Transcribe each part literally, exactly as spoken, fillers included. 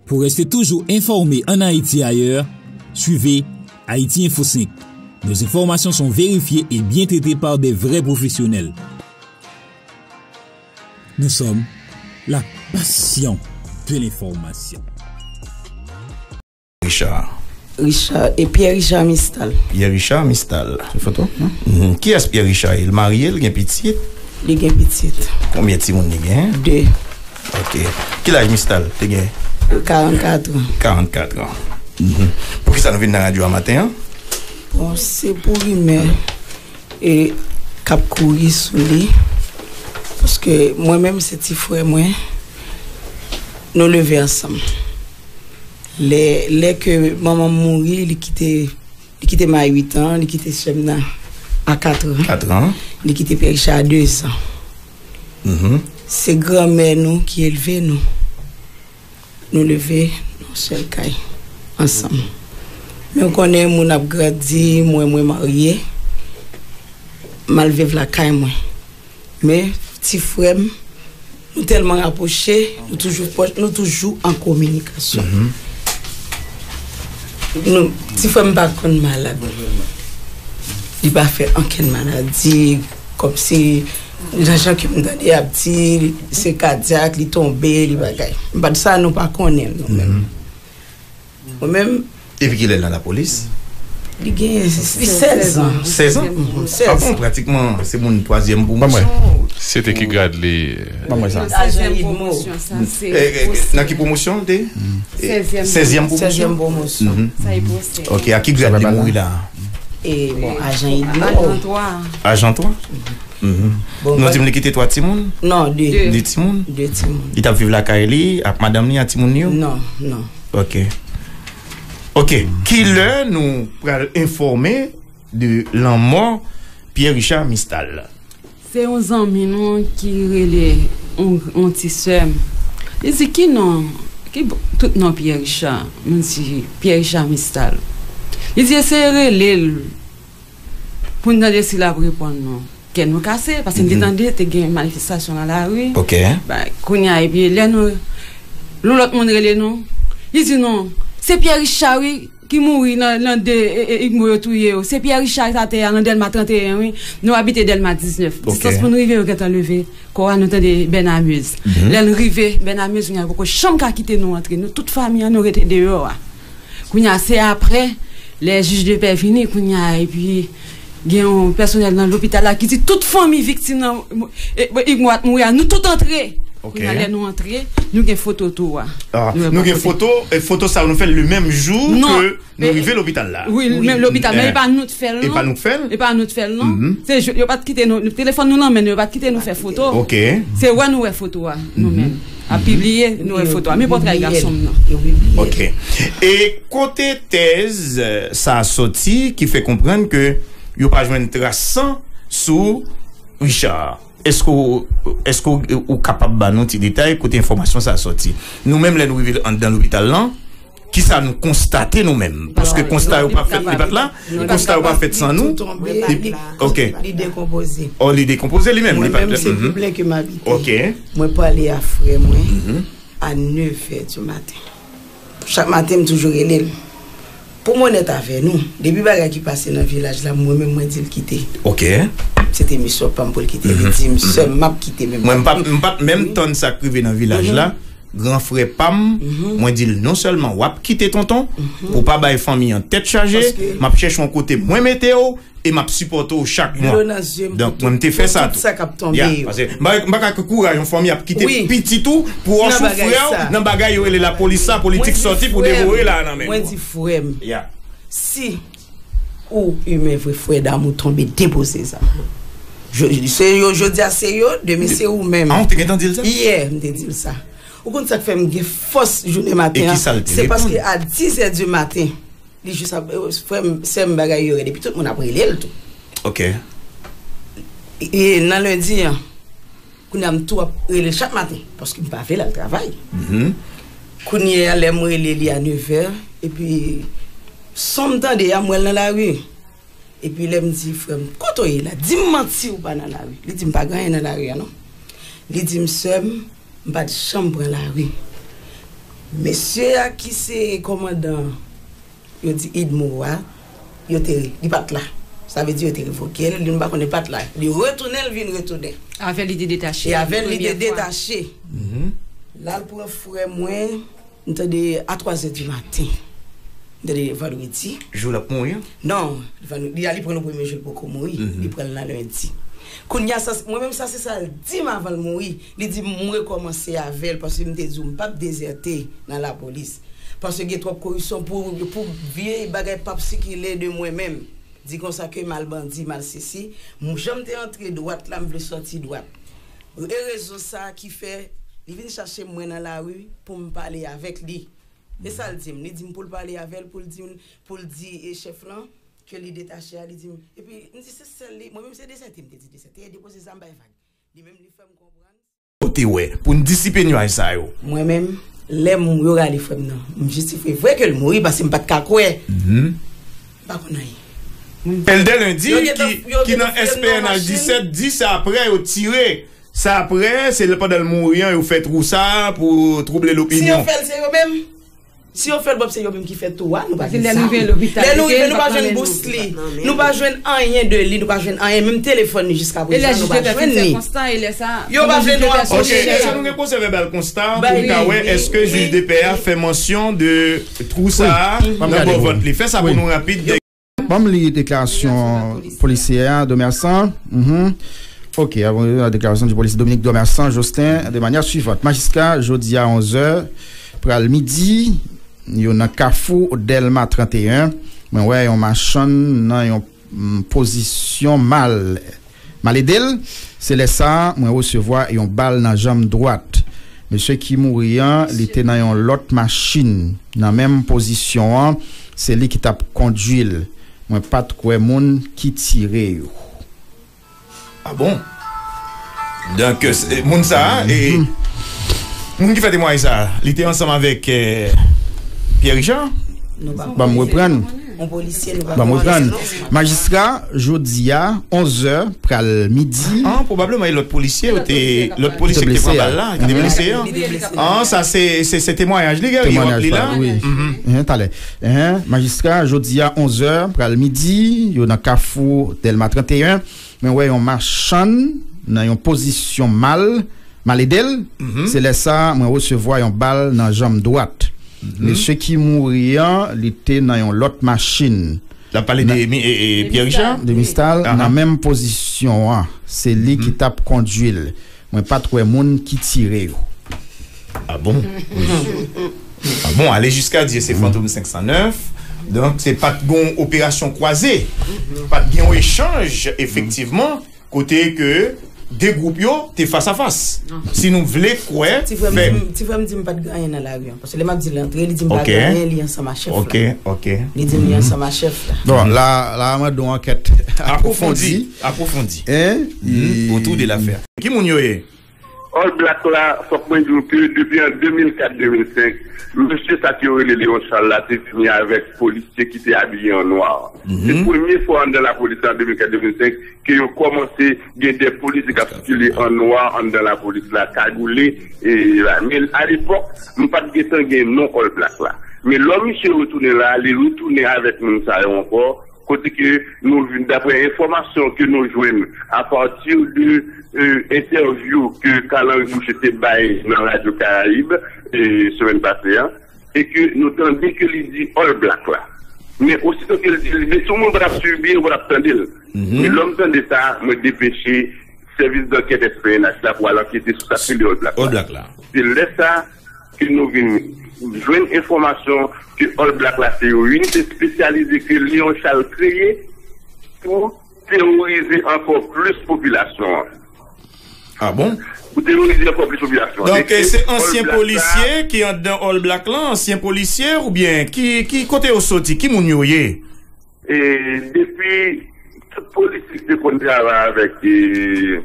Pour rester toujours informé en Haïti et ailleurs, suivez Haïti Info cinq. Nos informations sont vérifiées et bien traitées par des vrais professionnels. Nous sommes la passion de l'information. Richard. Richard, e Pierre Richard Mistal. Pierre Richard Mistal. Se foto? Mhm. Kiyès Pierre Richard ye? L marye, l gen pitit? Li gen pitit. Konbyen timoun li gen? De. Ok. Ki laj Mistal te gen? Karannkat an. Karannkat an. Mhm. Poukisa nou vin nan radyo a maten an? Bon, se pou rimè e k ap kouri sou li. Paske mwen menm se ti frè mwen, nou leve ansanm. Lè, lè ke manman m mouri, li kite, li kite m a uit an, li kite sè m nan a kat an. Kat an. Li kite Pierre Richard a de zan. Mhm. Se granmè nou ki elve nou. Nou leve nan sèl kay ansanm. Men w konnen moun ap grandi, mwen, mwen marye, m al viv lakay mwen. Men ti frè m, nou tèlman rapwoche, nou toujou pwòch, nou toujou an kominikasyon. Nou, ti frè m pa konn malad. Li pa fè ankenn maladi, kòmsi nan jan ke m tande y ap di se kadyak, li tonbe, li bagay. M pa di sa, nou pa konnen l, nou menm. Mwen menm, Epi kilè l nan lapolis? Li gen sèz an. Sèz an? Mhm, sèz. Ah bon, pratikman se moun twazyèm Ban mwen. pwomosyon. Se te ki grad li? Ban mwen sa. Ajan Idmo. Eh, eh, nan ki pwomosyon l te? Sèzyèm pwomosyon? Sèzyèm pwomosyon. Mhm. Sa e pwosè. Ok, a ki grad li mouri la? E bon, ajan Idmo. Ajan twa? Mhm. Bon, Nou di m li kite twa timoun? Non, de. De timoun? De timoun. Li t ap viv lakay li ak madanm li ak timoun li yo? Non, non. Ok. Ok, kilè nou pral enfòme de lanmò Pierre Richard Mistal? Se yon zanmi nou ki rele yon, yon ti sè m. Li di, "Ki non, ki bo- tout non Pierre Richard?" Mwen di, "Pierre Richard Mistal." Li di, "Eseye rele l pou n tande si l ap reponn nou." Kè nou kase, paske n te tande te gen manifestasyon nan lari. Ok. Ba, kounye a, epi lè nou, yon lòt moun rele nou, li di, "Non, se Pierre Richard, wi, ki mouri nan, nan de e, e, Igmo yo touye yo. Se Pierre Richard ki t atè a nan Dèlma trannteyen, wi. Nou abite Dèlma diznèf. Distans pou n rive, yo gentan leve kò a, nou tande Bènamez." Lè n rive Bènamez, kounye a, poko chanm ka kite nou antre. Nou, tout fanmi an, nou rete deyò a. Kounye a, se apre, lè jij de pè vini, kounye a, epi gen yon pèsonèl nan lopital la ki di tout fanmi viktim nan e, e, Igmo a t mouri a, nou tout antre. Kounye a, lè nou antre, nou gen foto tou a. Ah, nou gen foto, e foto sa yo nou fè l le menm jou ke nou rive lopital la. Wi, menm lopital, men e pa nou t fè l, non. E pa nou k fè l? E pa nou t fè l, non. Se jou, yo pa t kite nou, telefòn nou nan men nou, yo pa t kite nou fè foto. Ok. Se wè nou wè foto a, nou menm. A pibliye, nou wè foto a. Men pòtrè gason m nan. Ok. E kote tèz, eh, sa a sòti ki fè konprann ke yo pa jwenn tras san sou Richard? Èske w, èske w, ou kapab ba nou ti detay kote enfòmasyon sa a sòti? Nou menm, lè nou rive anndan lopital lan, kisa nou konstate nou menm? Paske konsta yo pa fèt, li pa t la? Konsta yo pa fèt san nou? Li tonbe, li, Ok. Li dekonpoze. Oh, li dekonpoze li menm? Li Mwen pa t menm, se Mhm. Diblen ke m abite. Ok. Mwen pale a frè mwen a nèf è di maten. Chak maten, m toujou rele l. Pou m onèt avè nou, depi bagay ki pase nan vilaj la, mwen menm mwen di l kite. Ok. Se te misyon pa m pou l kite. Li di m, "Sè m, m ap kite menm." Mwen, m pa, m pa t menm tann sa k rive nan vilaj la. Gran frè pa m, mwen di l, "Non sèlman w ap kite tonton, pou w pa bay fanmi an tèt chaje, m ap chèche yon kote mwen mete w, e m ap sipòte w chak mwa." Donk, mwen, m te fè sa tou. Ya, paske m pa, m pa ka kouraje yon fanmi ap kite pitit ou pou w sou frè w nan bagay yo rele lapolis sa, politik sòti pou devore la nan men. Mwen di frè m, si ou imen vre, frè damou, tonbe, depoze zam. Se yo, jodi a se yo, demen se ou menm. Ah, ou te gentan di l sa? Yè, m te di l sa. Ou konn sa k fè m gen fòs jounen maten an? Se paske a dis è di maten, li jis ap, frè m, sè m, bagay yo rèd, epi tout moun ap rele l tou. Ok. E nan lendi an, kounye a m tou ap rele l chak maten, paske m pa vle l al travay. Kounye a, lè m rele li a nèf è, epi son m tande a, m wè l nan lari. Epi lè m di, "Frè m, kote w ye la? Di m manti ou pa nan lari." Li di m, "Pa gen anyen nan lari a non." Li di m, "Sè m, m pa t janm pran lari." Mesye a ki se kòmandan, yo di Idmo a, yo te, li pa t la. Sa vle di yo te revoke l, li nou pa konnen pa t la. Li retounen, l vin retounen. Avè l li te detache. E avè l li te detache. L al pran frè mwen, m tande a twa zè di maten. M tande vandredi. Jou l ap mouri an? Non, vandredi a li pran l premye jou, l poko mouri. Li pran l nan lendi. Kounye a, sa, mwen menm sa se sa l di m avan l mouri. Li di m, m rekòmanse avè l paske m te di w m p ap dezète nan lapolis. Paske gen twòp koripsyon pou, pou vye bagay p ap sikile de mwen menm. Di konsa ke m al bandi, m al sesi. M, jan m te antre dwat la, m vle sòti dwat. E rezon sa ki fè li vin chache mwen nan lari pou m pale avèk li. E sa l di m, li di m pou l pale avè l, pou l di, pou l di e chèf lan ke li detache a, li di m. Epi m di se sèl li, mwen menm se dezète m te di dezète, e depoze zam bay vag. Li menm li fè m konprann. Ou te wè, pou n disipe nyaj sa yo. Mwen menm, lè m, yo rale frè m nan, m jistifye vre ke l mouri paske m pa t ka kwè. M pa konn anyen. Elder Lundi, ki, ki nan S P N H disèt, di se aprè yo tire. Se aprè, se pandan l mouri an, yo fè twou sa a pou twouble lopinyon. Si yo fè l, se yo menm. Si yo fè l, bon, se yo menm ki fè twou a, nou pa gen sa. Lè nou rive, nou pa jwenn bous li. Nou pa jwenn anyen de li, nou pa jwenn anyen. Menm telefòn li jiska prezan, nou pa jwenn li. Yo pa jwenn nou an. Ok, èske nou gen pwosè vèbal konsta pou n ka wè èske jij de pè a fè mansyon de twou sa a nan bò vant li? Fè sa pou nou rapid. Ban m li deklarasyon polisye a, Domersan. Mhm. Ok, avon deklarasyon di polisye Dominique Domersan Josten de manyè swivan. Majistra, jodi a onz è, pral midi, yo nan kafou Dèlma trannteyen. Mwen wè yon machann nan yon, mm, pozisyon mal. M al ede l. Se lè sa a, mwen resevwa yon bal nan janm dwat. Mesye ki mouri an, li te nan yon lòt machin, nan menm pozisyon an, se li ki t ap kondui l. Mwen pa t kwè moun ki tire yo. Ah bon? Donk, eh, moun sa a, eh, moun ki fè temwayaj sa a, li te ansanm avèk, eh, Pierre Richard? Ban m reprann. Yon polisye, nou pa Ban m reprann. Majistra, jodi a, onz è, pral midi. Ah, pwobableman, e lòt polisye, yo te, lòt polisye ki te pran bal la, ki te blese an. Ah, sa se, se, se temwayaj li, Gary, li la. Wi. Mhm. Talè. Majistra, jodi a, onz è, pral midi, yo nan kafou Dèlma trannteyen. Mwen wè yon machann nan yon pozisyon mal, m al ede l. Se lè sa a, mwen resevwa yon bal nan janm dwat. Mesye ki mouri an, li te nan yon lòt machin. L ap pale de Pierre Richard? De Mistal, nan menm pozisyon an. Se li ki t ap kondui l. Mwen pa t wè moun ki tire yo. Ah bon? Ah bon, ale jiska di se Fantom senk san nèf. Donk, se pa t gon operasyon kwaze. Pa t gen yon echanj, efektivman, kote ke de gwoup yo te fas a fas. Si nou vle kwè, ti frè m di m, ti frè m di m pa t gen anyen nan lari an. Paske lè m ap di l antre, li di m pa gen anyen, li ansanm a chèf la. Ok, ok. Li di m li ansanm a chèf la. Bon, la, la, mwen dwe yon ankèt apwofondi. Apwofondi. Hein? Autour de l'affaire. Ki moun yo ye? All Black la, fòk mwen di w ke depi an de mil kat, de mil senk, mesye sa ke yo rele Léon Charles la te vini avèk polisye ki te abiye an nwa. Se premye fwa anndan lapolis la, de mil kat, de mil senk, ke yo kòmanse gen de polisye k ap sikile an nwa anndan lapolis la, kagoule. E, men alepòk, m pa t gentan gen non All Black la. Men lò misye retounen la, li retounen avèk moun sa yo ankò, kote ke nou, daprè enfòmasyon ke nou jwenn apati de, euh, entèvyou ke Carl Henry Boucher te bay nan Radyo Karayib, euh, semèn pase an, e ke nou tande ke li di All Black la. Men osito ke li di, li di, si yon moun pa t ap swiv byen, ou pa t ap tande l. Men lè m tande sa, mwen depeche sèvis dankèt S P N H la pou al ankete sou sa k rele All Black la. Se lè sa ke nou vin jwenn enfòmasyon ke All Black la se yon inite espesyalize ke Léon Charles kreye pou teworize ankò plis popilasyon an. Ah bon? Pou teworize ankò plis popilasyon an. Donk, se ansyen polisye ki anndan All Black lan, ansyen polisye oubyen ki, ki kote yo soti, ki moun yo ye? E depi tout polisye ki te konn travay avèk, e,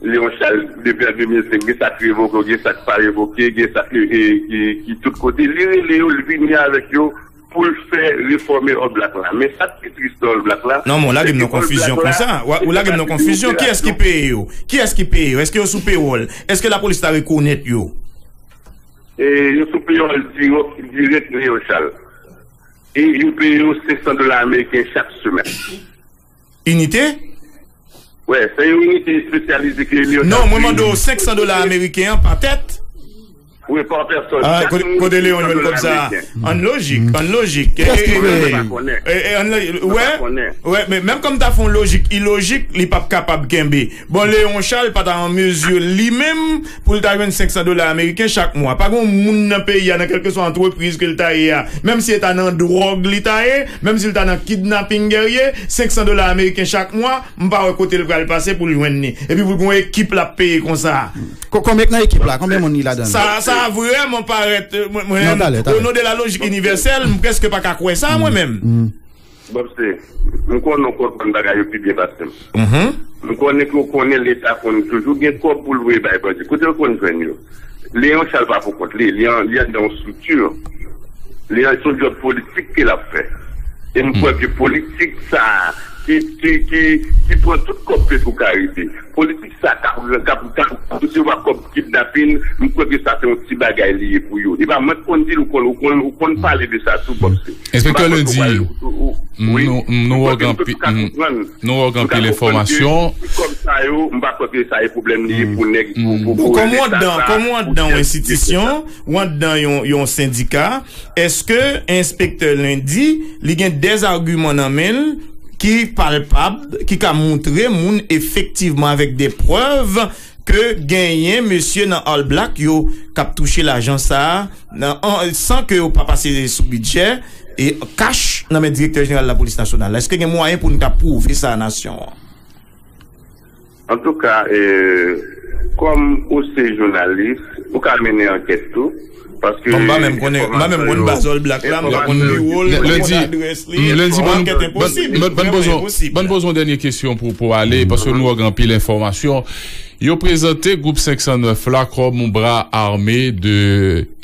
Léon Charles depi an de mil senk, gen sa k revoke, gen sa k pa revoke, gen sa k, e, ki, ki tout kote. Li rele yo, li vini avèk yo pou l fè refòme All Black la. Men sa k pi tris nan All Black la, non, men w lage m nan konfizyon konsa. Ou lage m nan konfizyon. Kiyès ki peye yo? Kiyès ki peye yo? Èske yo sou pewòl? Èske lapolis ta rekonèt yo? E yo sou peyòl dirèk, dirèk Leon Charles. E yo peye yo senk san dola ameriken chak semèn. Inite? Wi, se yon inite espesyalize ke Leon Charles. Non, mwen mande w senk san dola ameriken an pa tèt. Wi, pa pèsòn. Ah, kote Leon jwenn kòb sa? An lojik, an lojik. Kiyès ki peye? Wè, wè, men menm kòm ta fè yon lojik ilojik, li p ap kapab kenbe. Bon, Leon Charles pa ta an mezi li menm pou l ta jwenn senk san dola ameriken chak mwa. Pa gen yon moun nan peyi a, nan kèlkeswa antrepriz ke l ta ye a, menm si l ta nan dwòg li ta ye, menm si l ta nan kidnaping, Guerrier, senk san dola ameriken chak mwa, m pa wè kote l pral pase pou l jwenn li. Epi pou l gen yon ekip l ap peye konsa. Konbyen k nan ekip la? Konbyen moun li ladan l? Sa, sa vrèman parèt, mwen, mwen, o non de la lojik inivèsèl, m prèske pa ka kwè sa, mwen menm. Bòb se, m konnen w konprann bagay yo pi byen pase m. M konnen ke w konnen Leta konn toujou gen kòb pou l voye bay bandi. Kote l konn jwenn yo? Leon Charles pa pou kont li. Li an, li anndan yon estrikti. Li an, se yon djòb politik ke l ap fè. E m kwè ke politik sa a, ki, ki, ki, ki pran tout kòb Petro Karibe. Politik sa k ap, k ap, k ap resevwa kòb kidnapin, m kwè ke sa se yon ti bagay li ye pou yo. E pa mwen k konn di l, ou konn, ou konn, ou konn pale de sa tou, Bòb se. Enspektè Lundi, nou, nou wè w gen anpi-, nou wè w gen anpil enfòmasyon. Kòb sa yo, m pa kwè ke sa e pwoblèm li ye pou nèg, pou, pou, pou kòm w anndan, kòm w anndan yon enstitisyon, w anndan yon, yon sendika, èske enspektè Lundi, li gen dèzagiman nan men l ki palpab, ki ka montre moun efektivman avèk de prèv ke genyen mesye nan All Black yo k ap touche lajan sa a nan, an, san ke yo pa pase sou bidjè e kach nan men Direktè Jeneral Lapolis Nasyonal la? Èske gen mwayen pou n ka pwouve sa a nasyon an? Antouka, e, kòm ou se jounalis, ou ka mennen ankèt tou. Paske bon, m pa menm konnen, m pa menm konn baz All Black la, m pa konn niwo l, m pa konn adrès li. Ankèt enposib. Ban n poze yon dènye kesyon pou, pou ale, paske nou gen anpil enfòmasyon. Yo prezante gwoup senk san nèf la kòm yon bra ame de,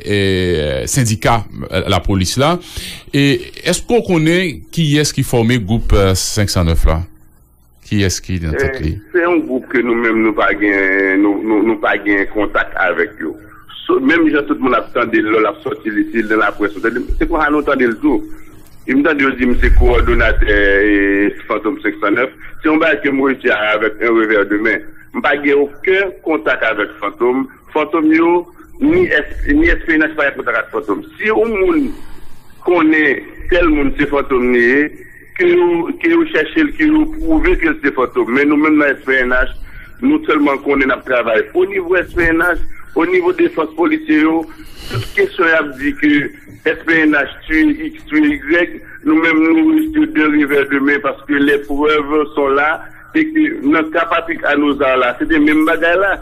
eh, sendika, eh, lapolis la. E èske w konnen kiyès ki fòme gwoup, eh, senk san nèf la? Kiyès ki nan tèt li? Se yon gwoup ke nou menm nou pa gen, nou, nou, nou pa gen kontak avèk yo. Menm jan tout moun ap tande l lè l ap sòti li, si l nan laprès, ou tande, se konsa nou tande l tou. E m tande yo di m se kowòdonatè, e, Fantom senk san nèf. Se yon bagay ke m retire avèk yon revè de men. M pa gen okenn kontak avèk Fantom. Fantom yo, ni S-, ni S P N H pa gen kontak ak Fantom. Si yon moun konnen tèl moun se Fantom li ye, ke yo, ke yo chèche l, ke yo pwouve ke l se Fantom. Men nou menm nan S P N H, nou sèlman konnen n ap travay o nivo S P N H, o nivo defans polisye yo, tout kesyon y ap di ke S P N H tiye X, tiye Y, nou menm nou rete de revè de men paske les preuves sont là, e ke nan ka Patrick Anozar la, se te menm bagay la.